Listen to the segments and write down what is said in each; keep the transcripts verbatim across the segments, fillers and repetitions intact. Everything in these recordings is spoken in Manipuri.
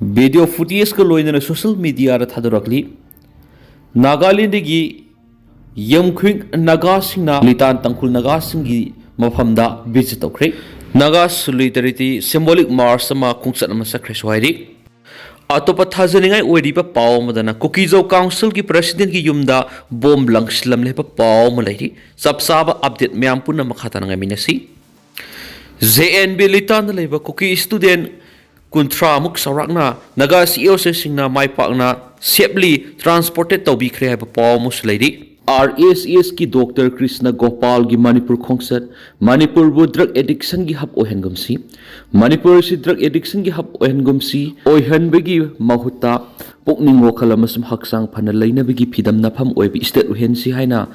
ꯚꯤꯗꯤꯑꯣ ꯐꯨꯇꯦꯖꯀ ꯂꯣꯏꯅꯅ ꯁꯣꯁꯤꯌꯦꯜ ꯃꯤꯗꯤꯌꯥꯗ ꯊꯥꯗꯣꯔꯛꯂꯤ꯫ ꯅꯥꯒꯥꯂꯦꯟꯗꯒꯤ ꯌꯝꯈ꯭ꯋꯤꯡ ꯅꯥꯒꯥꯁꯤꯡꯅ ꯂꯤꯇꯥꯟ ꯇꯥꯡꯈꯨꯜ ꯅꯥꯒꯥꯁꯤꯡꯒꯤ ꯃꯐꯝꯗ ꯚꯤꯖꯤꯠ ꯇꯧꯈ꯭ꯔꯦ꯫ ꯅꯥꯒꯥ ꯁꯣꯂꯤꯗꯥꯔꯤꯇꯤ ꯁꯤꯝꯕꯣꯂꯤꯛ ꯃꯥꯔꯆ ꯑꯃ ꯈꯣꯡꯆꯠ ꯑꯃ ꯆꯠꯈ꯭ꯔꯦꯁꯨ ꯍꯥꯏꯔꯤ꯫ ꯑꯇꯣꯞꯄ ꯊꯥꯖꯅꯤꯡꯉꯥꯏ ꯑꯣꯏꯔꯤꯕ ꯄꯥꯎ ꯑꯃꯗꯅ ꯀꯨꯀꯤꯖꯧ ꯀꯥꯎꯟꯁꯤꯜꯒꯤ ꯄ꯭ꯔꯦꯁꯤꯗꯦꯟꯠꯀꯤ ꯌꯨꯝꯗ ꯕꯣꯝ ꯂꯪꯁꯤꯜꯂꯝꯂꯦ ꯍꯥꯏꯕ ꯄꯥꯎ ꯑꯃ ꯂꯩꯔꯤ꯫ ꯆꯞ ꯆꯥꯕ ꯑꯞꯗꯦꯠ ꯃꯌꯥꯝ ꯄꯨꯟꯅ ꯃꯈꯥ ꯇꯥꯅ ꯉꯥꯏꯃꯤꯟꯅꯁꯤ꯫ ꯖꯦ ꯑꯦꯟ ꯕꯤ ꯂꯤꯇꯥꯟꯗ ꯂꯩꯕ ꯀꯨꯀꯤ ꯁ꯭ꯇꯨꯗꯦꯟꯠ ꯀꯨꯟꯊ꯭ꯔꯥꯃꯨꯛ ꯆꯥꯎꯔꯥꯛꯅ ꯅꯥꯒꯥ ꯁꯤ ꯑꯦꯜ ꯁꯤꯁꯤꯡꯅ ꯃꯥꯏ ꯄꯥꯛꯅ ꯁꯦꯞꯂꯤ ꯇ꯭ꯔꯥꯟꯁꯄꯣꯔꯇꯦꯠ ꯇꯧꯕꯤꯈ꯭ꯔꯦ ꯍꯥꯏꯕ ꯄꯥꯎ ꯑꯃꯁꯨ ꯂꯩꯔꯤ꯫ R S ꯑꯦꯁꯀꯤ doctor Krishna ꯒꯣꯄꯥꯜꯒꯤ Manipur ꯈꯣꯡꯆꯠ, ꯃꯅꯤꯄꯨꯔꯕꯨ ꯗ꯭ꯔꯒ ꯑꯦꯗꯤꯛꯁꯟꯒꯤ ꯍꯕ ꯑꯣꯏꯍꯟꯒꯨꯝꯁꯤ꯫ ꯃꯅꯤꯄꯨꯔ ꯑꯁꯤ ꯗ꯭ꯔꯒ ꯑꯦꯗꯤꯛꯁꯟꯒꯤ ꯍꯕ ꯑꯣꯏꯍꯟꯒꯨꯝꯁꯤ, ꯑꯣꯏꯍꯟꯕꯒꯤ ꯃꯍꯨꯠꯇ ꯄꯨꯛꯅꯤꯡ ꯋꯥꯈꯜ ꯑꯃꯁꯨꯡ ꯍꯛꯆꯥꯡ ꯐꯅ ꯂꯩꯅꯕꯒꯤ ꯐꯤꯗꯝ ꯅꯐꯝ ꯑꯣꯏꯕ ꯁ꯭ꯇꯦꯠ ꯑꯣꯏꯍꯟꯁꯤ ꯍꯥꯏꯅ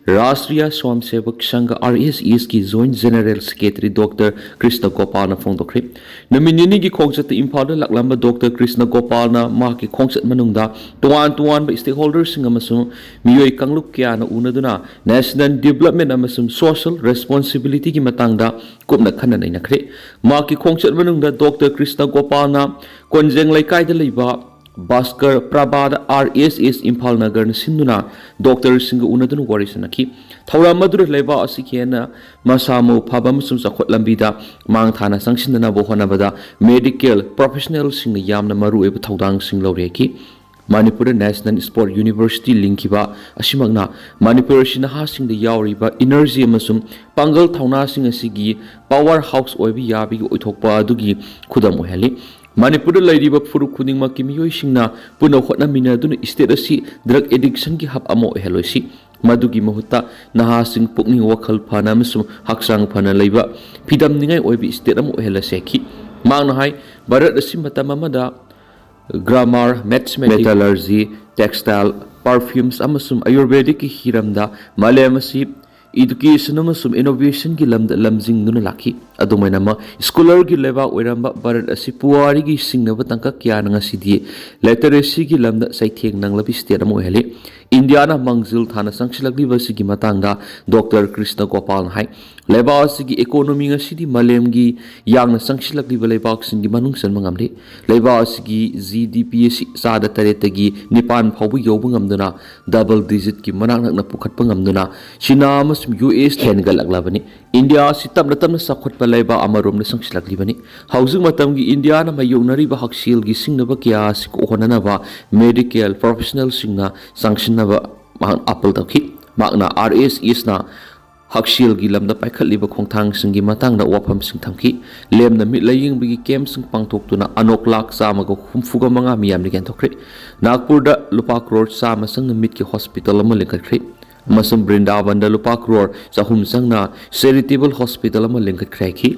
Rashtriya Swayamsevak Sangh, R S ꯑꯦꯁꯀꯤ joint general secretary doctor Krishna ꯒꯣꯄꯥꯜꯅ ꯐꯣꯡꯗꯣꯛꯈ꯭ꯔꯦ꯫ ꯅꯨꯃꯤꯠ ꯅꯤꯅꯤꯒꯤ ꯈꯣꯡꯆꯠꯇ ꯏꯝꯐꯥꯜꯗ ꯂꯥꯛꯂꯝꯕ ꯗꯣꯛꯇꯔ ꯀ꯭ꯔꯤꯁꯅ ꯒꯣꯄꯥꯜꯅ ꯃꯍꯥꯛꯀꯤ ꯈꯣꯡꯆꯠ ꯃꯅꯨꯡꯗ ꯇꯣꯉꯥꯟ ꯇꯣꯉꯥꯟꯕ ꯁ꯭ꯇꯦꯛꯍꯣꯜꯗꯔꯁꯤꯡ ꯑꯃꯁꯨꯡ ꯃꯤꯑꯣꯏ ꯀꯥꯡꯂꯨꯞ ꯀꯌꯥꯅ ꯎꯅꯗꯨꯅ ꯅꯦꯁꯅꯦꯜ ꯗꯤꯕ꯭ꯂꯞꯃꯦꯟꯠ ꯑꯃꯁꯨꯡ ꯁꯣꯁꯤꯌꯦꯜ ꯔꯦꯁꯄꯣꯟꯁꯤꯕꯤꯂꯤꯇꯤꯒꯤ ꯃꯇꯥꯡꯗ ꯀꯨꯞꯅ ꯈꯟꯅ ꯅꯩꯅꯈ꯭ꯔꯦ꯫ ꯃꯍꯥꯛꯀꯤ ꯈꯣꯡꯆꯠ ꯃꯅꯨꯡꯗ ꯗꯣꯛꯇꯔ ꯀ꯭ꯔꯤꯁꯅ ꯒꯣꯄꯥꯜꯅ ꯀꯣꯟꯖꯦꯡ ꯂꯩꯀꯥꯏꯗ ꯂꯩꯕ ꯚꯥꯁꯀꯔ ꯄ꯭ꯔꯚꯥꯗ ꯑꯥꯔ ꯑꯦꯁ ꯑꯦꯁ ꯏꯝꯐꯥꯜ ꯅꯒꯔꯅ ꯁꯤꯟꯗꯨꯅ ꯗꯣꯛꯇꯔꯁꯤꯡꯒ ꯎꯅꯗꯨꯅ ꯋꯥꯔꯤ ꯁꯥꯅꯈꯤ꯫ ꯊꯧꯔꯝ ꯑꯗꯨꯗ ꯂꯩꯕꯥꯛ ꯑꯁꯤꯒꯤ ꯍꯦꯟꯅ ꯃꯁꯥ ꯃꯎ ꯐꯕ ꯑꯃꯁꯨꯡ ꯆꯥꯎꯈꯠ ꯂꯝꯕꯤꯗ ꯃꯥꯡ ꯊꯥꯅ ꯆꯪꯁꯤꯟꯅꯅꯕ ꯍꯣꯠꯅꯕꯗ ꯃꯦꯗꯤꯀꯦꯜ ꯄ꯭ꯔꯣꯐꯦꯁꯅꯦꯜꯁꯤꯡꯅ ꯌꯥꯝꯅ ꯃꯔꯨꯑꯣꯏꯕ ꯊꯧꯗꯥꯡꯁꯤꯡ ꯂꯧꯔꯤ ꯍꯥꯏꯈꯤ꯫ ꯃꯅꯤꯄꯨꯔꯗ ꯅꯦꯁꯅꯦꯜ ꯁ꯭ꯄꯣꯔꯠ ꯌꯨꯅꯤꯚꯔꯁꯤꯇꯤ ꯂꯤꯡꯈꯤꯕ ꯑꯁꯤꯃꯛꯅ ꯃꯅꯤꯄꯨꯔ ꯑꯁꯤ ꯅꯍꯥꯁꯤꯡꯗ ꯌꯥꯎꯔꯤꯕ ꯏꯅꯔꯖꯤ ꯑꯃꯁꯨꯡ ꯄꯥꯡꯒꯜ ꯊꯧꯅꯥꯁꯤꯡ ꯑꯁꯤꯒꯤ ꯄꯥꯋꯔ ꯍꯥꯎꯁ ꯑꯣꯏꯕ ꯌꯥꯕꯒꯤ ꯑꯣꯏꯊꯣꯛꯄ ꯑꯗꯨꯒꯤ ꯈꯨꯗꯝ ꯑꯣꯏꯍꯜꯂꯤ꯫ ꯃꯅꯤꯄꯨꯔꯗ ꯂꯩꯔꯤꯕ ꯐꯨꯔꯨꯞ ꯈꯨꯗꯤꯡꯃꯛꯀꯤ ꯃꯤꯑꯣꯏꯁꯤꯡꯅ ꯄꯨꯟꯅ ꯍꯣꯠꯅꯃꯤꯟꯅꯗꯨꯅ ꯁ꯭ꯇꯦꯠ ꯑꯁꯤ ꯗ꯭ꯔꯒ ꯑꯦꯗꯤꯛꯁꯟꯒꯤ ꯍꯕ ꯑꯃ ꯑꯣꯏꯍꯜꯂꯣꯏꯁꯤ꯫ ꯃꯗꯨꯒꯤ ꯃꯍꯨꯠꯇ ꯅꯍꯥꯁꯤꯡ ꯄꯨꯛꯅꯤꯡ ꯋꯥꯈꯜ ꯐꯅ ꯑꯃꯁꯨꯡ ꯍꯛꯆꯥꯡ ꯐꯅ ꯂꯩꯕ ꯐꯤꯗꯝꯅꯤꯡꯉꯥꯏ ꯑꯣꯏꯕ ꯁ꯭ꯇꯦꯠ ꯑꯃ ꯑꯣꯏꯍꯜꯂꯁꯤ ꯍꯥꯏꯈꯤ꯫ ꯃꯍꯥꯛꯅ ꯍꯥꯏ, ꯚꯥꯔꯠ ꯑꯁꯤ ꯃꯇꯝ ꯑꯃꯗ ꯒ꯭ꯔꯥꯃꯥꯔ, ꯃꯦꯊꯃꯦꯇꯤꯛꯁ, ꯃꯦꯇꯥꯂꯔꯖꯤ, ꯇꯦꯛꯁꯇꯥꯏꯜ, ꯄꯔꯐ꯭ꯌꯨꯝꯁ ꯑꯃꯁꯨꯡ ꯑꯌꯨꯔꯕꯦꯗꯤꯛꯀꯤ ꯍꯤꯔꯝꯗ ꯃꯥꯂꯦꯝ ꯑꯁꯤ ꯏꯗꯨꯀꯦꯁꯟ ꯑꯃꯁꯨꯡ ꯏꯅꯣꯚꯦꯁꯟꯒꯤ ꯂꯝꯗ ꯂꯝꯖꯤꯡꯗꯨꯅ ꯂꯥꯛꯈꯤ꯫ ꯑꯗꯨꯃꯥꯏꯅꯃꯛ, ꯁ꯭ꯀꯣꯂꯔꯒꯤ ꯂꯩꯕꯥꯛ ꯑꯣꯏꯔꯝꯕ ꯚꯥꯔꯠ ꯑꯁꯤ ꯄꯨꯋꯥꯔꯤꯒꯤ ꯁꯤꯡꯅꯕ ꯇꯥꯡꯀꯛ ꯀꯌꯥꯅ ꯉꯁꯤꯗꯤ ꯂꯤꯇꯔꯦꯁꯤꯒꯤ ꯂꯝꯗ ꯆꯩꯊꯦꯡ ꯅꯪꯂꯕ ꯁ꯭ꯇꯦꯠ ꯑꯃ ꯑꯣꯏꯍꯜꯂꯤ꯫ ꯏꯟꯗꯤꯌꯥꯅ ꯃꯥꯡꯖꯤꯜ ꯊꯥꯅ ꯆꯪꯁꯤꯜꯂꯛꯂꯤꯕ ꯑꯁꯤꯒꯤ ꯃꯇꯥꯡꯗ ꯗꯣꯛꯇꯔ ꯀ꯭ꯔꯤꯁꯅ ꯒꯣꯄꯥꯜꯅ ꯍꯥꯏ, ꯂꯩꯕꯥꯛ ꯑꯁꯤꯒꯤ ꯏꯀꯣꯅꯣꯃꯤ ꯉꯁꯤꯗꯤ ꯃꯥꯂꯦꯝꯒꯤ ꯌꯥꯡꯅ ꯆꯪꯁꯤꯜꯂꯛꯂꯤꯕ ꯂꯩꯕꯥꯛꯁꯤꯡꯒꯤ ꯃꯅꯨꯡ ꯆꯟꯕ ꯉꯝꯂꯤ꯫ ꯂꯩꯕꯥꯛ ꯑꯁꯤꯒꯤ ꯖꯤ ꯗꯤ ꯄꯤ ꯑꯁꯤ ꯆꯥꯗ ꯇꯔꯦꯠꯇꯒꯤ ꯅꯤꯄꯥꯟ ꯐꯥꯎꯕ ꯌꯧꯕ ꯉꯝꯗꯨꯅ, ꯗꯕꯜ ꯗꯤꯖꯤꯠꯀꯤ ꯃꯅꯥꯛ ꯅꯛꯅ ꯄꯨꯈꯠꯄ ꯉꯝꯗꯨꯅ, ꯆꯤꯅꯥ ꯑꯃꯁꯨꯡ ꯌꯨ ꯑꯦꯁ ꯍꯦꯟꯒꯠꯂꯛꯂꯕꯅꯤ꯫ ꯏꯟꯗꯤꯌꯥ ꯑꯁꯤ ꯇꯞꯅ ꯇꯞꯅ ꯆꯥꯎꯈꯠꯄ ꯂꯩꯕꯥꯛ ꯑꯃꯔꯣꯝꯗ ꯆꯪꯁꯤꯜꯂꯛꯂꯤꯕꯅꯤ꯫ ꯍꯧꯖꯤꯛ ꯃꯇꯝꯒꯤ ꯏꯟꯗꯤꯌꯥꯅ ꯃꯥꯌꯣꯛꯅꯔꯤꯕ ꯍꯛꯁꯦꯜꯒꯤ ꯁꯤꯡꯅꯕ ꯀꯌꯥ ꯑꯁꯤ ꯀꯣꯛꯍꯟꯅꯅꯕ ꯃꯦꯗꯤꯀꯦꯜ ꯄ꯭ꯔꯣꯐꯦꯁꯅꯦꯜꯁꯤꯡꯅ ꯆꯪꯁꯤꯟꯅꯕ ꯃꯍꯥꯛꯅ ꯑꯥꯄꯤꯜ ꯇꯧꯈꯤ꯫ ꯃꯍꯥꯛꯅ ꯑꯥꯔ ꯑꯦꯁ ꯑꯦꯁꯅ ꯍꯛꯁꯦꯜꯒꯤ ꯂꯝꯗ ꯄꯥꯏꯈꯠꯂꯤꯕ ꯈꯣꯡꯊꯥꯡꯁꯤꯡꯒꯤ ꯃꯇꯥꯡꯗ ꯋꯥꯐꯝꯁꯤꯡ ꯊꯝꯈꯤ꯫ ꯂꯦꯝꯅ ꯃꯤꯠ ꯂꯥꯌꯦꯡꯕꯒꯤ ꯀꯦꯝꯞꯁꯤꯡ ꯄꯥꯡꯊꯣꯛꯇꯨꯅ ꯑꯅꯣꯛ ꯂꯥꯈ ꯆꯥꯝꯃꯒ ꯍꯨꯝꯐꯨꯒ ꯃꯉꯥ ꯃꯤꯌꯥꯝꯅ ꯌꯦꯟꯊꯣꯛꯈ꯭ꯔꯦ꯫ ꯅꯥꯒꯄꯨꯔꯗ ꯂꯨꯄꯥ ꯀ꯭ꯔꯣꯔ ꯆꯥꯝꯃ ꯆꯪꯅ ꯃꯤꯠꯀꯤ ꯍꯣꯁꯄꯤꯇꯥꯜ ꯑꯃ ꯂꯤꯡꯈꯠꯈ꯭ꯔꯦ꯫ ꯑꯃꯁꯨꯡ ꯕ꯭ꯔꯤꯟꯗꯥꯕꯟꯗ ꯂꯨꯄꯥ ꯀ꯭ꯔꯣꯔ ꯆꯍꯨꯝ ꯆꯪꯅ ꯆꯦꯔꯤꯇꯦꯕꯜ ꯍꯣꯁꯄꯤꯇꯥꯜ ꯑꯃ ꯂꯤꯡꯈꯠꯈ꯭ꯔꯦ ꯍꯥꯏꯈꯤ꯫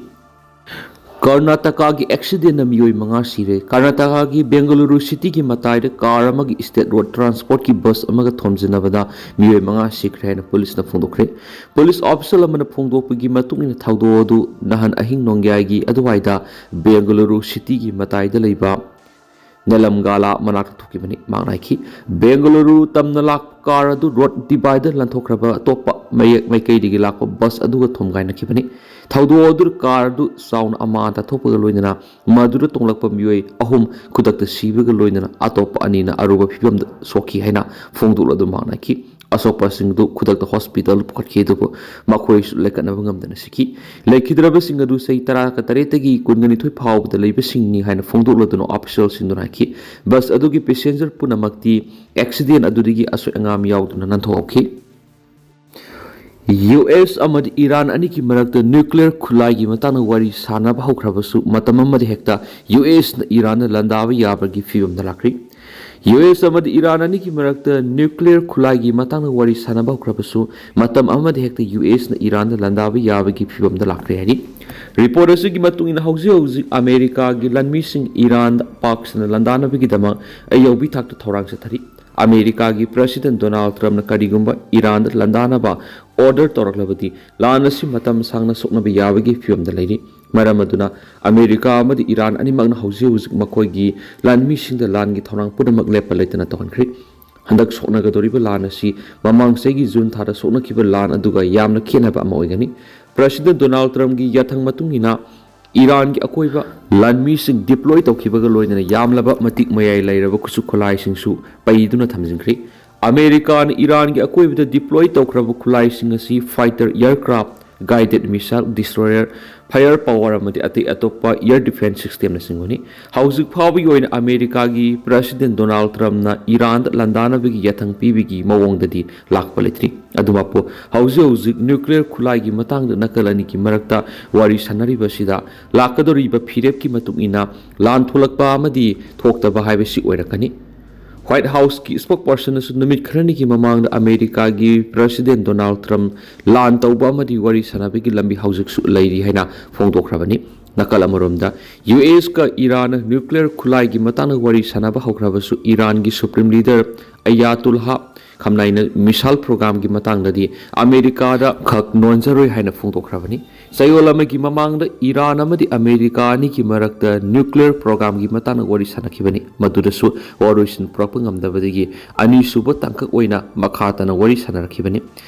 ꯀꯔꯅꯥꯇꯀꯥꯒꯤ ꯑꯦꯛꯁꯤꯗꯦꯟꯅ ꯃꯤꯑꯣꯏ ꯃꯉꯥ ꯁꯤꯔꯦ꯫ ꯀꯔꯅꯥꯇꯀꯥꯒꯤ ꯕꯦꯡꯒꯂꯨꯔꯨ ꯁꯤꯇꯤꯒꯤ ꯃꯇꯥꯏꯗ ꯀꯥꯔ ꯑꯃꯒꯤ ꯁ꯭ꯇꯦꯠ ꯔꯣꯗ ꯇ꯭ꯔꯥꯟꯁꯄꯣꯔꯠꯀꯤ ꯕꯁ ꯑꯃꯒ ꯊꯣꯝꯖꯤꯟꯅꯕꯗ ꯃꯤꯑꯣꯏ ꯃꯉꯥ ꯁꯤꯈ꯭ꯔꯦ ꯍꯥꯏꯅ ꯄꯨꯂꯤꯁꯅ ꯐꯣꯡꯗꯣꯛꯈ꯭ꯔꯦ꯫ ꯄꯨꯂꯤꯁ ꯑꯣꯐꯤꯁꯤꯌꯦꯜ ꯑꯃꯅ ꯐꯣꯡꯗꯣꯛꯄꯒꯤ ꯃꯇꯨꯡ ꯏꯟꯅ, ꯊꯧꯗꯣꯛ ꯑꯗꯨ ꯅꯍꯥꯟ ꯑꯍꯤꯡ ꯅꯣꯡꯌꯥꯏꯒꯤ ꯑꯗꯨꯋꯥꯏꯗ ꯕꯦꯡꯒꯂꯨꯔꯨ ꯁꯤꯇꯤꯒꯤ ꯃꯇꯥꯏꯗ ꯂꯩꯕ ꯅꯦꯂꯝꯒꯥꯂꯥ ꯃꯅꯥꯛꯇ ꯊꯣꯛꯈꯤꯕꯅꯤ꯫ ꯃꯍꯥꯛꯅ ꯍꯥꯏꯈꯤ, ꯕꯦꯡꯒꯂꯨꯔꯨ ꯇꯝꯅ ꯂꯥꯛꯄ ꯀꯥꯔ ꯑꯗꯨ ꯔꯣꯗ ꯗꯤꯚꯥꯏꯗꯔ ꯂꯥꯟꯊꯣꯛꯈ꯭ꯔꯕ ꯑꯇꯣꯞꯄ ꯃꯌꯦꯛ ꯃꯥꯏꯀꯩꯗꯒꯤ ꯂꯥꯛꯄ ꯕꯁ ꯑꯗꯨꯒ ꯊꯣꯝꯒꯥꯏꯅꯈꯤꯕꯅꯤ꯫ ꯊꯧꯗꯣꯛ ꯑꯗꯨꯗ ꯀꯥꯔ ꯑꯗꯨ ꯆꯥꯎꯅ ꯑꯃꯥꯡ ꯑꯇꯥ ꯊꯣꯛꯄꯒ ꯂꯣꯏꯅꯅ ꯃꯗꯨꯗ ꯇꯣꯡꯂꯛꯄ ꯃꯤꯑꯣꯏ ꯑꯍꯨꯝ ꯈꯨꯗꯛꯇ ꯁꯤꯕꯒ ꯂꯣꯏꯅꯅ ꯑꯇꯣꯞꯄ ꯑꯅꯤꯅ ꯑꯔꯨꯕ ꯐꯤꯕꯝꯗ ꯁꯣꯛꯈꯤ ꯍꯥꯏꯅ ꯐꯣꯡꯗꯣꯛꯂꯗꯨꯅ ꯃꯥꯡꯅꯈꯤ꯫ ꯑꯁꯣꯛꯄꯁꯤꯡ ꯑꯗꯨ ꯈꯨꯗꯛꯇ ꯍꯣꯁꯄꯤꯇꯥꯜꯗ ꯄꯨꯈꯠꯈꯤ, ꯑꯗꯨꯕꯨ ꯃꯈꯣꯏꯁꯨ ꯂꯦꯡꯈꯠꯅꯕ ꯉꯝꯗꯅ ꯁꯤꯈꯤ꯫ ꯂꯩꯈꯤꯗ꯭ꯔꯕꯁꯤꯡ ꯑꯗꯨ ꯆꯍꯤ ꯇꯔꯥꯒ ꯇꯔꯦꯠꯇꯒꯤ ꯀꯨꯟꯒ ꯅꯤꯊꯣꯏ ꯐꯥꯎꯕꯗ ꯂꯩꯕꯁꯤꯡꯅꯤ ꯍꯥꯏꯅ ꯐꯣꯡꯗꯣꯛꯂꯗꯨꯅ ꯑꯣꯐꯤꯁꯤꯌꯦꯜꯁꯤꯡꯗꯨꯅ ꯍꯥꯏꯈꯤ꯫ ꯕꯁ ꯑꯗꯨꯒꯤ ꯄꯦꯁꯦꯟꯖꯔ ꯄꯨꯝꯅꯃꯛꯇꯤ ꯑꯦꯛꯁꯤꯗꯦꯟ ꯑꯗꯨꯗꯒꯤ ꯑꯁꯣꯏ ꯑꯉꯥꯝ ꯌꯥꯎꯗꯅ ꯅꯥꯟꯊꯣꯛꯍꯧꯈꯤ꯫ ꯌꯨ ꯑꯦꯁ ꯑꯃꯗꯤ ꯏꯔꯥꯟ ꯑꯅꯤꯒꯤ ꯃꯔꯛꯇ ꯅ꯭ꯌꯨꯀ꯭ꯂꯤꯌꯔ ꯈꯨꯠꯂꯥꯏꯒꯤ ꯃꯇꯥꯡꯗ ꯋꯥꯔꯤ ꯁꯥꯅꯕ ꯍꯧꯈ꯭ꯔꯕꯁꯨ, ꯃꯇꯝ ꯑꯃꯗ ꯍꯦꯛꯇ ꯌꯨ ꯑꯦꯁꯅ ꯏꯔꯥꯟꯗ ꯂꯥꯟꯗꯥꯕ ꯌꯥꯕꯒꯤ ꯐꯤꯕꯝꯗ ꯂꯥꯛꯈ꯭ꯔꯤ꯫ ꯌꯨ ꯑꯦꯁ ꯑꯃꯗꯤ ꯏꯔꯥꯟ ꯑꯅꯤꯒꯤ ꯃꯔꯛꯇ ꯅ꯭ꯌꯨꯀ꯭ꯂꯤꯌꯔ ꯈꯨꯠꯂꯥꯏꯒꯤ ꯃꯇꯥꯡꯗ ꯋꯥꯔꯤ ꯁꯥꯅꯕ ꯍꯧꯈ꯭ꯔꯕꯁꯨ, ꯃꯇꯝ ꯑꯃꯗ ꯍꯦꯛꯇ ꯌꯨ ꯑꯦꯁꯅ ꯏꯔꯥꯟꯗ ꯂꯥꯟꯗꯥꯕ ꯌꯥꯕꯒꯤ ꯐꯤꯕꯝꯗ ꯂꯥꯛꯈ꯭ꯔꯦ ꯍꯥꯏꯔꯤ꯫ ꯔꯤꯄꯣꯔꯠ ꯑꯁꯤꯒꯤ ꯃꯇꯨꯡ ꯏꯟꯅ, ꯍꯧꯖꯤꯛ ꯍꯧꯖꯤꯛ ꯑꯃꯦꯔꯤꯀꯥꯒꯤ ꯂꯥꯟꯃꯤꯁꯤꯡ ꯏꯔꯥꯟꯗ ꯄꯥꯛ ꯁꯟꯅ ꯂꯥꯟꯗꯥꯅꯕꯒꯤꯗꯃꯛ ꯑꯌꯧꯕꯤ ꯊꯥꯛꯇ ꯊꯧꯔꯥꯡ ꯆꯠꯊꯔꯤ꯫ ꯑꯃꯦꯔꯤꯀꯥꯒꯤ ꯄ꯭ꯔꯦꯁꯤꯗꯦꯟꯠ ꯗꯣꯅꯥꯜꯗ ꯇ꯭ꯔꯝꯞꯅ ꯀꯔꯤꯒꯨꯝꯕ ꯏꯔꯥꯟꯗ ꯂꯥꯟꯗꯥꯅꯕ ꯑꯣꯔꯗꯔ ꯇꯧꯔꯛꯂꯕꯗꯤ, ꯂꯥꯟ ꯑꯁꯤ ꯃꯇꯝ ꯁꯥꯡꯅ ꯁꯣꯛꯅꯕ ꯌꯥꯕꯒꯤ ꯐꯤꯕꯝꯗ ꯂꯩꯔꯤ꯫ ꯃꯔꯝ ꯑꯗꯨꯅ ꯑꯃꯦꯔꯤꯀꯥ ꯑꯃꯗꯤ ꯏꯔꯥꯟ ꯑꯅꯤꯃꯛꯅ ꯍꯧꯖꯤꯛ ꯍꯧꯖꯤꯛ ꯃꯈꯣꯏꯒꯤ ꯂꯥꯟꯃꯤꯁꯤꯡꯗ ꯂꯥꯟꯒꯤ ꯊꯧꯔꯥꯡ ꯄꯨꯝꯅꯃꯛ ꯂꯦꯞꯄ ꯂꯩꯇꯅ ꯇꯧꯍꯟꯈ꯭ꯔꯤ꯫ ꯍꯟꯗꯛ ꯁꯣꯛꯅꯒꯗꯧꯔꯤꯕ ꯂꯥꯟ ꯑꯁꯤ ꯃꯃꯥꯡ ꯆꯍꯤꯒꯤ ꯖꯨꯟ ꯊꯥꯗ ꯁꯣꯛꯅꯈꯤꯕ ꯂꯥꯟ ꯑꯗꯨꯒ ꯌꯥꯝꯅ ꯈꯦꯠꯅꯕ ꯑꯃ ꯑꯣꯏꯒꯅꯤ꯫ ꯄ꯭ꯔꯁꯤꯗꯦꯟ ꯗꯣꯅꯥꯜꯗ ꯇ꯭ꯔꯝꯞꯀꯤ ꯌꯥꯊꯪ ꯃꯇꯨꯡ ꯏꯟꯅ ꯏꯔꯥꯟꯒꯤ ꯑꯀꯣꯏꯕ ꯂꯥꯟꯃꯤꯁꯤꯡ ꯗꯤꯄ꯭ꯂꯣꯏ ꯇꯧꯈꯤꯕꯒ ꯂꯣꯏꯅꯅ ꯌꯥꯝꯂꯕ ꯃꯇꯤꯛ ꯃꯌꯥꯏ ꯂꯩꯔꯕ ꯈꯨꯠꯁꯨ ꯈꯨꯠꯂꯥꯏꯁꯤꯡꯁꯨ ꯄꯩꯗꯨꯅ ꯊꯝꯖꯤꯟꯈ꯭ꯔꯦ꯫ ꯑꯃꯦꯔꯤꯀꯥꯅ ꯏꯔꯥꯟꯒꯤ ꯑꯀꯣꯏꯕꯗ ꯗꯤꯄ꯭ꯂꯣꯏ ꯇꯧꯈ꯭ꯔꯕ ꯈꯨꯠꯂꯥꯏꯁꯤꯡ ꯑꯁꯤ fighter aircraft, guided missile, destroyer, fire power ꯑꯃꯗꯤ ꯑꯇꯩ ꯑꯇꯣꯞꯄ ꯑꯦꯌꯔ ꯗꯤꯐꯦꯟꯁ ꯁꯤꯁꯇꯦꯝꯅꯆꯤꯡꯕꯅꯤ꯫ ꯍꯧꯖꯤꯛ ꯐꯥꯎꯕꯒꯤ ꯑꯣꯏꯅ ꯑꯃꯦꯔꯤꯀꯥꯒꯤ ꯄ꯭ꯔꯁꯤꯗꯦꯟ ꯗꯣꯅꯥꯜꯗ ꯇ꯭ꯔꯝꯞꯅ ꯏꯔꯥꯟꯗ ꯂꯥꯟꯗꯥꯅꯕꯒꯤ ꯌꯥꯊꯪ ꯄꯤꯕꯒꯤ ꯃꯑꯣꯡꯗꯗꯤ ꯂꯥꯛꯄ ꯂꯩꯇ꯭ꯔꯤ꯫ ꯑꯗꯨꯃꯛꯄꯨ ꯍꯧꯖꯤꯛ ꯍꯧꯖꯤꯛ ꯅ꯭ꯌꯨꯀ꯭ꯂꯤꯌꯔ ꯈꯨꯠꯂꯥꯏꯒꯤ ꯃꯇꯥꯡꯗ ꯅꯥꯀꯜ ꯑꯅꯤꯒꯤ ꯃꯔꯛꯇ ꯋꯥꯔꯤ ꯁꯥꯟꯅꯔꯤꯕꯁꯤꯗ ꯂꯥꯛꯀꯗꯧꯔꯤꯕ ꯐꯤꯔꯦꯞꯀꯤ ꯃꯇꯨꯡ ꯏꯟꯅ ꯂꯥꯟ ꯊꯣꯛꯂꯛꯄ ꯑꯃꯗꯤ ꯊꯣꯛꯇꯕ ꯍꯥꯏꯕꯁꯤ ꯑꯣꯏꯔꯛꯀꯅꯤ꯫ ꯋꯥꯏꯠ ꯍꯥꯎꯁꯀꯤ ꯁ꯭ꯄꯣꯛꯄꯔꯁꯟꯅꯁꯨ ꯅꯨꯃꯤꯠ ꯈꯔꯅꯤꯒꯤ ꯃꯃꯥꯡꯗ ꯑꯃꯦꯔꯤꯀꯥꯒꯤ ꯄ꯭ꯔꯁꯤꯗꯦꯟ ꯗꯣꯅꯥꯜꯗ ꯇ꯭ꯔꯝꯞ ꯂꯥꯟ ꯇꯧꯕ ꯑꯃꯗꯤ ꯋꯥꯔꯤ ꯁꯥꯟꯅꯕꯒꯤ ꯂꯝꯕꯤ ꯍꯧꯖꯤꯛꯁꯨ ꯂꯩꯔꯤ ꯍꯥꯏꯅ ꯐꯣꯡꯗꯣꯛꯈ꯭ꯔꯕꯅꯤ꯫ ꯅꯥꯀꯜ ꯑꯃꯔꯣꯝꯗ, ꯌꯨ ꯑꯦꯁꯀ ꯏꯔꯥꯟꯅ ꯅ꯭ꯌꯨꯀ꯭ꯂꯤꯌꯔ ꯈꯨꯠꯂꯥꯏꯒꯤ ꯃꯇꯥꯡꯗ ꯋꯥꯔꯤ ꯁꯥꯟꯅꯕ ꯍꯧꯈ꯭ꯔꯕꯁꯨ, ꯏꯔꯥꯟꯒꯤ ꯁꯨꯄ꯭ꯔꯤꯝ ꯂꯤꯗꯔ ꯑꯌꯥꯇꯨꯜꯍꯥ ꯈꯝꯅꯥꯏꯅ ꯃꯤꯁꯥꯏꯜ ꯄ꯭ꯔꯣꯒ꯭ꯔꯥꯝꯒꯤ ꯃꯇꯥꯡꯗꯗꯤ ꯑꯃꯦꯔꯤꯀꯥꯗ ꯈꯛ ꯅꯣꯟꯖꯔꯣꯏ ꯍꯥꯏꯅ ꯐꯣꯡꯗꯣꯛꯈ꯭ꯔꯕꯅꯤ꯫ ꯆꯌꯣꯜ ꯑꯃꯒꯤ ꯃꯃꯥꯡꯗ ꯏꯔꯥꯟ ꯑꯃꯗꯤ ꯑꯃꯦꯔꯤꯀꯥ ꯑꯅꯤꯒꯤ ꯃꯔꯛꯇ ꯅ꯭ꯌꯨꯀ꯭ꯂꯤꯌꯔ ꯄ꯭ꯔꯣꯒ꯭ꯔꯥꯝꯒꯤ ꯃꯇꯥꯡꯗ ꯋꯥꯔꯤ ꯁꯥꯟꯅꯈꯤꯕꯅꯤ꯫ ꯃꯗꯨꯗꯁꯨ ꯋꯥꯔꯣꯏꯁꯤꯟ ꯄꯨꯔꯛꯄ ꯉꯝꯗꯕꯗꯒꯤ ꯑꯅꯤꯁꯨꯕ ꯇꯥꯡꯀꯛ ꯑꯣꯏꯅ ꯃꯈꯥ ꯇꯥꯅ ꯋꯥꯔꯤ ꯁꯥꯟꯅꯔꯛꯈꯤꯕꯅꯤ꯫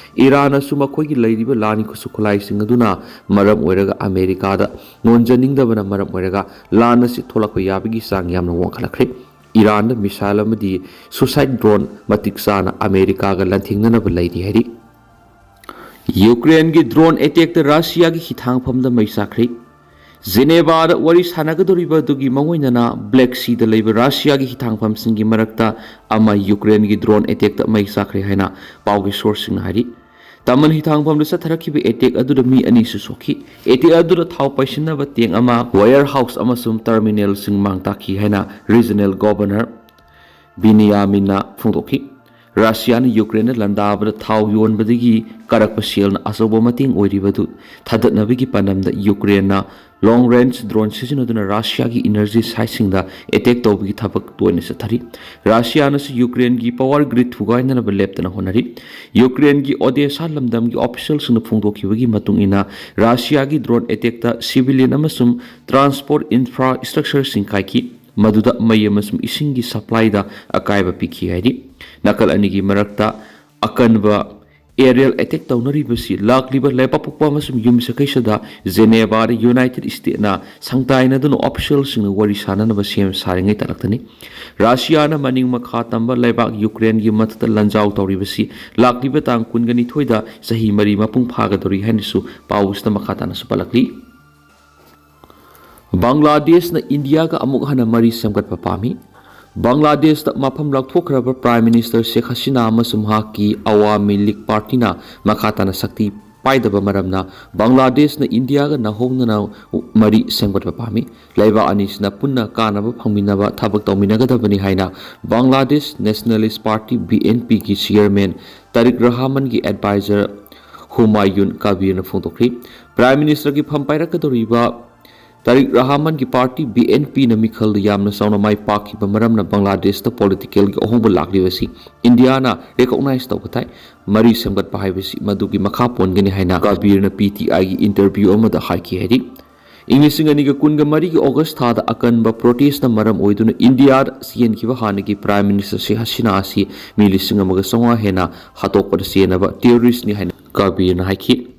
ꯏꯔꯥꯟꯅꯁꯨ ꯃꯈꯣꯏꯒꯤ ꯂꯩꯔꯤꯕ ꯂꯥꯟꯒꯤ ꯈꯨꯠꯁꯨ ꯈꯨꯠꯂꯥꯏꯁꯤꯡ ꯑꯗꯨꯅ ꯃꯔꯝ ꯑꯣꯏꯔꯒ ꯑꯃꯦꯔꯤꯀꯥꯗ ꯅꯣꯟꯖꯅꯤꯡꯗꯕꯅ ꯃꯔꯝ ꯑꯣꯏꯔꯒ ꯂꯥꯟ ꯑꯁꯤ ꯊꯣꯛꯂꯛꯄ ꯌꯥꯕꯒꯤ ꯆꯥꯡ ꯌꯥꯝꯅ ꯋꯥꯡꯈꯠꯂꯛꯈ꯭ꯔꯦ꯫ ꯏꯔꯥꯟꯗ ꯃꯤꯁꯥꯏꯜ ꯑꯃꯗꯤ ꯁꯨꯁꯥꯏꯠ ꯗ꯭ꯔꯣꯟ ꯃꯇꯤꯛ ꯆꯥꯅ ꯑꯃꯦꯔꯤꯀꯥꯒ ꯂꯥꯟꯊꯦꯡꯅꯅꯕ ꯂꯩꯔꯤ ꯍꯥꯏꯔꯤ꯫ ꯌꯨꯀ꯭ꯔꯦꯟꯒꯤ ꯗ꯭ꯔꯣꯟ ꯑꯦꯇꯦꯛꯇ ꯔꯁꯤꯌꯥꯒꯤ ꯍꯤꯊꯥꯡꯐꯝꯗ ꯃꯩ ꯆꯥꯛꯈ꯭ꯔꯦ꯫ ꯖꯦꯅꯦꯚꯥꯗ ꯋꯥꯔꯤ ꯁꯥꯟꯅꯒꯗꯧꯔꯤꯕ ꯑꯗꯨꯒꯤ ꯃꯥꯡꯑꯣꯏꯅꯅ ꯕ꯭ꯂꯦꯛ ꯁꯤꯗ ꯂꯩꯕ ꯔꯁꯤꯌꯥꯒꯤ ꯍꯤꯊꯥꯡꯐꯝꯁꯤꯡꯒꯤ ꯃꯔꯛꯇ ꯑꯃ ꯌꯨꯀ꯭ꯔꯦꯟꯒꯤ ꯗ꯭ꯔꯣꯟ ꯑꯦꯇꯦꯛꯇ ꯃꯩ ꯆꯥꯛꯈ꯭ꯔꯦ ꯍꯥꯏꯅ ꯄꯥꯎꯒꯤ ꯁꯣꯔꯁꯁꯤꯡꯅ ꯍꯥꯏꯔꯤ꯫ ꯇꯃꯟ ꯍꯤꯊꯥꯡꯐꯝꯗ ꯆꯠꯊꯔꯛꯈꯤꯕ ꯑꯦꯇꯦꯛ ꯑꯗꯨꯗ ꯃꯤ ꯑꯅꯤꯁꯨ ꯁꯣꯛꯈꯤ꯫ ꯑꯦꯇꯦꯛ ꯑꯗꯨꯗ ꯊꯥꯎ ꯄꯩꯁꯤꯟꯅꯕ ꯇꯦꯡ ꯑꯃ, ꯋꯦꯌꯔ ꯍꯥꯎꯁ ꯑꯃꯁꯨꯡ ꯇꯔꯃꯤꯅꯦꯜꯁꯤꯡ ꯃꯥꯡ ꯇꯥꯛꯈꯤ ꯍꯥꯏꯅ ꯔꯤꯖꯅꯦꯜ ꯒꯣꯚꯔꯅꯔ ꯕꯤꯅꯤꯌꯥꯃꯤꯟꯅ ꯐꯣꯡꯗꯣꯛꯈꯤ꯫ ꯔꯁꯤꯌꯥꯅ ꯌꯨꯀ꯭ꯔꯦꯟꯗ ꯂꯥꯟꯗꯥꯕꯗ ꯊꯥꯎ ꯌꯣꯟꯕꯗꯒꯤ ꯀꯥꯔꯛꯄ ꯁꯦꯜꯅ ꯑꯆꯧꯕ ꯃꯇꯦꯡ ꯑꯣꯏꯔꯤꯕꯗꯨ ꯊꯥꯗꯠꯅꯕꯒꯤ ꯄꯥꯟꯗꯝꯗ ꯌꯨꯀ꯭ꯔꯦꯟꯅ ꯂꯣꯡ ꯔꯦꯟꯖ ꯗ꯭ꯔꯣꯟ ꯁꯤꯖꯤꯟꯅꯗꯨꯅ ꯔꯁꯤꯌꯥꯒꯤ ꯏꯅꯔꯖꯤ ꯁꯥꯏꯠꯁꯤꯡꯗ ꯑꯦꯇꯦꯛ ꯇꯧꯕꯒꯤ ꯊꯕꯛ ꯇꯣꯏꯅ ꯆꯠꯊꯔꯤ꯫ ꯔꯁꯤꯌꯥꯅꯁꯨ ꯌꯨꯀ꯭ꯔꯦꯟꯒꯤ ꯄꯋꯥꯔ ꯒ꯭ꯔꯤꯗ ꯊꯨꯒꯥꯏꯅꯅꯕ ꯂꯦꯞꯇꯅ ꯍꯣꯠꯅꯔꯤ꯫ ꯌꯨꯀ꯭ꯔꯦꯟꯒꯤ ꯑꯣꯗꯦꯁꯥ ꯂꯝꯗꯝꯒꯤ ꯑꯣꯐꯤꯁꯤꯌꯦꯜꯁꯤꯡꯅ ꯐꯣꯡꯗꯣꯛꯈꯤꯕꯒꯤ ꯃꯇꯨꯡ ꯏꯟꯅ, ꯔꯁꯤꯌꯥꯒꯤ ꯗ꯭ꯔꯣꯟ ꯑꯦꯇꯦꯛꯇ ꯁꯤꯚꯤꯂꯤꯌꯟ ꯑꯃꯁꯨꯡ ꯇ꯭ꯔꯥꯟꯁꯄꯣꯔꯠ ꯏꯟꯐ꯭ꯔꯥꯁ꯭ꯇ꯭ꯔꯛꯆꯔꯁꯤꯡ ꯀꯥꯏꯈꯤ꯫ ꯃꯗꯨꯗ ꯃꯩ ꯑꯃꯁꯨꯡ ꯏꯁꯤꯡꯒꯤ ꯁꯄ꯭ꯂꯥꯏꯗ ꯑꯀꯥꯏꯕ ꯄꯤꯈꯤ ꯍꯥꯏꯔꯤ꯫ ꯅꯥꯀꯜ ꯑꯅꯤꯒꯤ ꯃꯔꯛꯇ ꯑꯀꯟꯕ ꯑꯦꯔꯤꯌꯦꯜ ꯑꯦꯇꯦꯛ ꯇꯧꯅꯔꯤꯕꯁꯤ ꯂꯥꯛꯂꯤꯕ ꯂꯩꯕꯥꯛꯄꯣꯛꯄ ꯑꯃꯁꯨꯡ ꯌꯨꯝꯁꯀꯩꯁꯗ ꯖꯦꯅꯦꯚꯥꯗ ꯌꯨꯅꯥꯏꯇꯦꯗ ꯁ꯭ꯇꯦꯠꯅ ꯁꯪꯇꯥꯏꯅꯗꯨꯅ ꯑꯣꯐꯤꯁꯤꯌꯦꯜꯁꯤꯡꯅ ꯋꯥꯔꯤ ꯁꯥꯅꯅꯕ ꯁꯦꯝ ꯁꯥꯔꯤꯉꯩ ꯇꯥꯂꯛꯇꯅꯤ꯫ ꯔꯁꯤꯌꯥꯅ ꯃꯅꯤꯡ ꯃꯈꯥ ꯇꯝꯕ ꯂꯩꯕꯥꯛ ꯌꯨꯀ꯭ꯔꯦꯟꯒꯤ ꯃꯊꯛꯇ ꯂꯥꯟꯖꯥꯎ ꯇꯧꯔꯤꯕꯁꯤ ꯂꯥꯛꯂꯤꯕ ꯇꯥꯡ ꯀꯨꯟꯒ ꯅꯤꯊꯣꯏꯗ ꯆꯍꯤ ꯃꯔꯤ ꯃꯄꯨꯡ ꯐꯥꯒꯗꯧꯔꯤ ꯍꯥꯏꯅꯁꯨ ꯄꯥꯎ ꯑꯁꯤꯗ ꯃꯈꯥ ꯇꯥꯅꯁꯨ ꯄꯜꯂꯛꯂꯤ꯫ ꯕꯪꯒ꯭ꯂꯥꯗꯦꯁꯅ ꯏꯟꯗꯤꯌꯥꯒ ꯑꯃꯨꯛ ꯍꯟꯅ ꯃꯔꯤ ꯁꯦꯝꯒꯠꯄ ꯄꯥꯝꯃꯤ꯫ ꯕꯪꯒ꯭ꯂꯥꯗꯦꯁꯇ ꯃꯐꯝ ꯂꯧꯊꯣꯛꯈ꯭ꯔꯕ ꯄ꯭ꯔꯥꯏꯝ ꯃꯤꯅꯤꯁꯇꯔ ꯁꯦꯈ ꯍꯁꯤꯅꯥ ꯑꯃꯁꯨꯡ ꯃꯍꯥꯛꯀꯤ ꯑꯋꯥꯃꯤ ꯂꯤꯒ ꯄꯥꯔꯇꯤꯅ ꯃꯈꯥ ꯇꯥꯅ ꯁꯛꯇꯤ ꯄꯥꯏꯗꯕ ꯃꯔꯝꯅ ꯕꯪꯒ꯭ꯂꯥꯗꯦꯁꯅ ꯏꯟꯗꯤꯌꯥꯒ ꯅꯧꯍꯧꯅꯅ ꯃꯔꯤ ꯁꯦꯝꯒꯠꯄ ꯄꯥꯝꯃꯤ꯫ ꯂꯩꯕꯥꯛ ꯑꯅꯤꯁꯤꯅ ꯄꯨꯟꯅ ꯀꯥꯟꯅꯕ ꯐꯪꯃꯤꯟꯅꯕ ꯊꯕꯛ ꯇꯧꯃꯤꯟꯅꯒꯗꯕꯅꯤ ꯍꯥꯏꯅ Bangladesh nationalist party, B N ꯄꯤꯒꯤ ꯆꯤꯌꯔꯃꯦꯟ ꯇꯥꯔꯤꯛ ꯔꯍꯃꯟꯒꯤ ꯑꯦꯗꯚꯥꯏꯖꯔ ꯍꯨꯃꯥꯌꯨꯟ ꯀꯕꯤꯔꯅ ꯐꯣꯡꯗꯣꯛꯈ꯭ꯔꯤ꯫ ꯄ꯭ꯔꯥꯏꯝ ꯃꯤꯅꯤꯁꯇꯔꯒꯤ ꯐꯝ ꯄꯥꯏꯔꯛꯀꯗꯧꯔꯤꯕ ꯇꯥꯔꯤꯛ ꯔꯍꯃꯟꯒꯤ ꯄꯥꯔꯇꯤ, ꯕꯤ ꯑꯦꯟ ꯄꯤꯅ ꯃꯤꯈꯜꯗ ꯌꯥꯝꯅ ꯆꯥꯎꯅ ꯃꯥꯏ ꯄꯥꯛꯈꯤꯕ ꯃꯔꯝꯅ ꯕꯪꯒ꯭ꯂꯥꯗꯦꯁꯇ ꯄꯣꯂꯤꯇꯤꯀꯦꯜꯒꯤ ꯑꯍꯣꯡꯕ ꯂꯥꯛꯂꯤꯕꯁꯤ ꯏꯟꯗꯤꯌꯥꯅ ꯔꯤꯀꯣꯛꯅꯥꯏꯖ ꯇꯧꯕ ꯊꯥꯏ꯫ ꯃꯔꯤ ꯁꯦꯝꯒꯠꯄ ꯍꯥꯏꯕꯁꯤ ꯃꯗꯨꯒꯤ ꯃꯈꯥ ꯄꯣꯟꯒꯅꯤ ꯍꯥꯏꯅ ꯀꯕꯤꯔꯅ ꯄꯤ ꯇꯤ ꯑꯥꯏꯒꯤ ꯏꯟꯇꯔꯚ꯭ꯌꯨ ꯑꯃꯗ ꯍꯥꯏꯈꯤ ꯍꯥꯏꯔꯤ꯫ ꯏꯪ ꯂꯤꯁꯤꯡ ꯑꯅꯤꯒ ꯀꯨꯟꯒ ꯃꯔꯤꯒꯤ ꯑꯣꯒꯁ ꯊꯥꯗ ꯑꯀꯟꯕ ꯄ꯭ꯔꯣꯇꯦꯁꯅ ꯃꯔꯝ ꯑꯣꯏꯗꯨꯅ ꯏꯟꯗꯤꯌꯥꯗ ꯆꯦꯟꯈꯤꯕ ꯍꯥꯟꯅꯒꯤ ꯄ꯭ꯔꯥꯏꯝ ꯃꯤꯅꯤꯁꯇꯔ ꯁꯦꯈ ꯍꯁꯤꯅꯥ ꯑꯁꯤ ꯃꯤ ꯂꯤꯁꯤꯡ ꯑꯃꯒ ꯆꯥꯝꯃꯉꯥ ꯍꯦꯟꯅ ꯍꯥꯠꯇꯣꯛꯄꯗ ꯆꯦꯟꯅꯕ ꯇꯦꯔꯣꯔꯤꯁꯅꯤ ꯍꯥꯏꯅ ꯀꯕꯤꯔꯅ ꯍꯥꯏꯈꯤ꯫